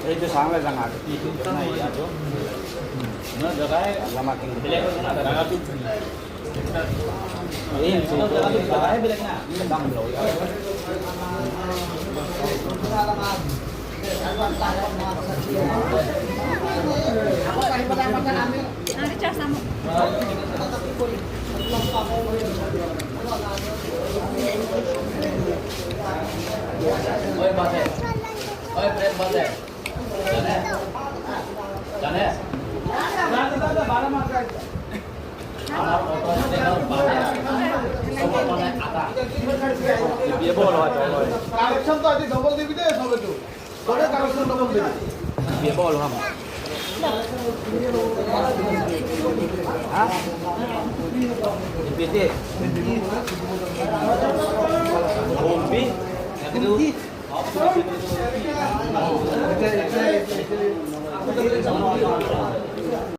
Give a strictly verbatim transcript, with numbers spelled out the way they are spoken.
Itu sama dengan itu. Nah, iya tuh. Nah, udah kayak lama tinggal. Ini tuh, udah kayak bilang, nah, sedang belum. Nanti cas namu. Oi, bate. Oi, Fred, bate. Jane? Jane? Amar auto stand-ot bate. Sob mane ada. Ye bol hoy, bol hoy. Collection to aji double dibi de, sob etu. Kore collection double dibi. Ye bol ham. Ha? Piti. Bombi. Itu.